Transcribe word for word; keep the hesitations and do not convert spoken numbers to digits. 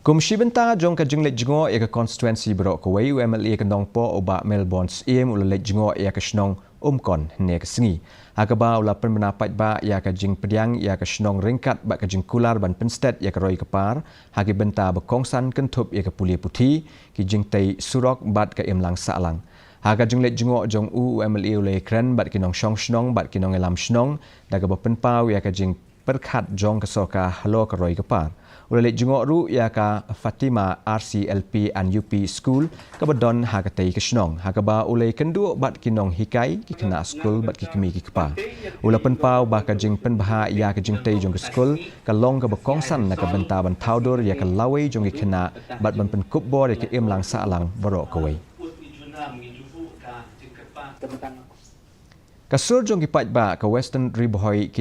Kum shi bynta jong ka jingleit jngoh ïa ka konstituensi baroh kawei, u M L A ka Nongpoh u Bah Melbourne Syiem u la leit jngoh ïa ka shnong Umkon hynne ka sngi, ha kaba u la pynbna paidbah ïa ka jingpdiang ïa ka shnong ryngkat bad ka jingkular ban pynstet ïa ka roi ka par ha ki bynta ba kongsan kynthup ïa ka pule puthi, ki jingtei surok bad ka imlang sahlang. Ha ka jingleit jngoh jong u, u M L A u la ïakren bad ki nongshong shnong bad ki nongïalam shnong da kaba pynpaw ïa ka jingpyrkhat jong ka sorkar halor ka roi ka par. U la leit jngoh ruh ïa ka Fatima R C L P and U P School kaba don ha katei ka shnong, ha kaba u la ïakynduh bad ki nonghikai, ki khynnah skul bad ki kmie ki kpa. U la pynpaw ba ka jingpynbha ïa ka jingtei jong ka skul ka long kaba kongsan na ka bynta ban thaw dur ïa ka lawei jong ki khynnah bad ban pynkup bor ïa ka imlang sahlang baroh kawei. Ka sur jong ki paidbah ka Western Ri Bhoi ki